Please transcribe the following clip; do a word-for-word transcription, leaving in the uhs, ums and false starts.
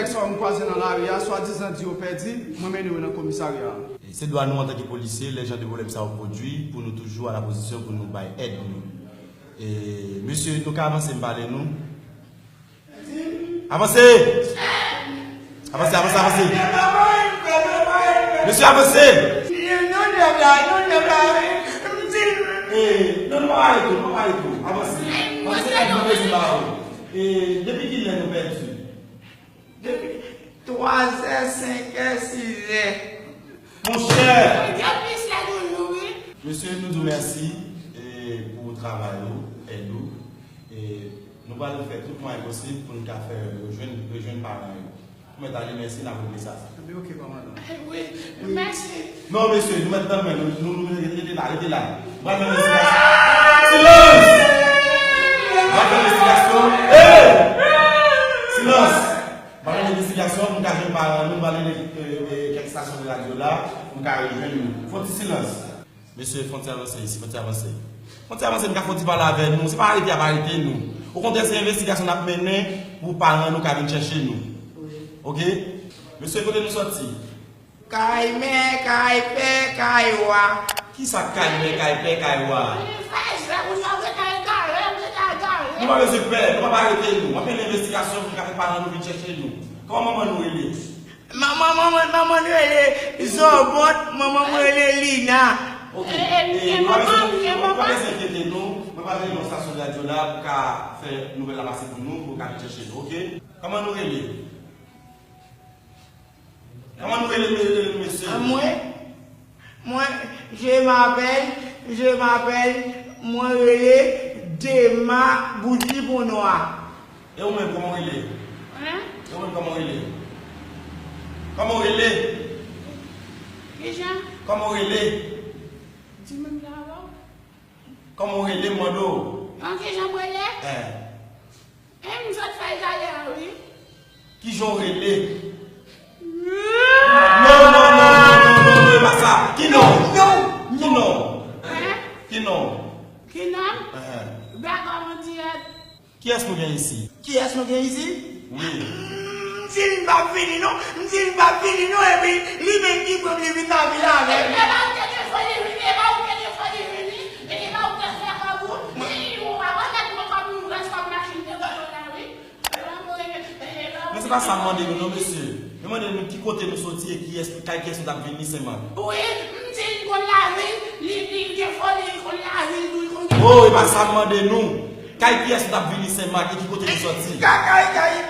Nèg sa yo m kwaze nan lari a, swadizan di yo pèdi, mwen mennen yo nan komisarya a. E se dwa nou antanke polisye, lè jan de pwoblèm sa yo pwodui, pou nou toujou a la pozisyon pou nou bay èd nou. E, mesye, nou ka avanse, m pale nou. Avanse! Avanse, avanse, avanse! Mesye, avanse! E, non, non, pa pale tou, pa pale tou. Avanse. Avanse, nou bezwen ba ou. E, depi kilè nou pèdi? Depi twazè, senkè, sizè. Monchè! Depi se toujou, wi. Mesye, nou di w mèsi, e, pou travay ou, èd ou. E, nou pral fè tout mwayen posib pou n ka fè rejwenn, rejwenn paran yo. Ou mèt ale, mèsi, n ap regle sa. Ebyen, oke, kòmandan. Wi, mèsi. Non, mesye, nou mèt tann mwen, nou, nou, nou, rete, rete la, rete la. M pral fè envestigasyon. Silans! M pral fè envestigasyon. Hey! Silans! M pral fè envestigasyon, pou m ka jwenn paran nou, m pral rele, e, e, kèk estasyon de radyo la, pou m ka rejwenn nou. Fon ti silans. Mesye, fon ti avanse isi, fon ti avanse. Fon ti avanse, nou ka fon ti pale avè nou. Se pa arete y ap arete nou. Okontrè, se envestigasyon n ap mennen pou paran nou ka vin chèche nou. Oke? Mesye, kote nou sòti? Kay mè, kay pè, kay wa. Kisa k kay mè, kay pè, kay wa? Nou pa bezwen pè, nou p ap arete nou. W ap mennen envestigasyon pou nou ka fè paran nou vin chèche nou. Kòman manman nou rele? Manman, manman, manman m rele Zòbòt, manman m rele Lina. Oke. E, e, nou pa bezwen, nou pa bezwen enkyete nou. Mwen pral rele yon estasyon de radyo la pou ka fè nouvèl la pase pou nou, pou ka vin chèche nou, oke? Kòman nou rele? Kòman nou rele, rele nou, mesye? A, mwen? Mwen, je m'appelle, je m'appelle, mwen rele Dema Bouji Bonwa. E ou menm, kòman w rele? Hein? E ou menm, kòman w rele? Kòman w rele? Kijan? Kòman w rele? Di menm la, alò. Kòman w rele, m mande w? An, kijan m rele? Eh. E m sot fè talè a, wi. Kijan w rele? Non, non, non, non, non, non, non, e pa sa. Ki non? Non, non. Ki non? Hein? Ki non? Ki non? Eh. Dakò, mwen dirèk. Kiyès nou gen isi? Kiyès nou gen isi? Wi. M di l m p ap vini non, m di l m p ap vini non, epi li menm ki pran m, li vin nan vil avè m. E pa ou te gen foli vini, e pa ou te gen foli vini, e pa ou te fè kòb ou, e ou pa konn mèt pran kòb ou, rès kòb machin te gòl la, wi. Men se pa sa m mande nou non, mesye. Mwen mande nou ki kote nou soti e kiyès, kay kiyès nou t ap vini, Senmak. Wi, m di l konn lavil, li, li gen foli, li konn lavil tou, li konn gen... Oh, e pa sa m mande nou. Kay kiyès nou t ap vini, Senmak, e ki kote nou soti? Kay, kay, kay,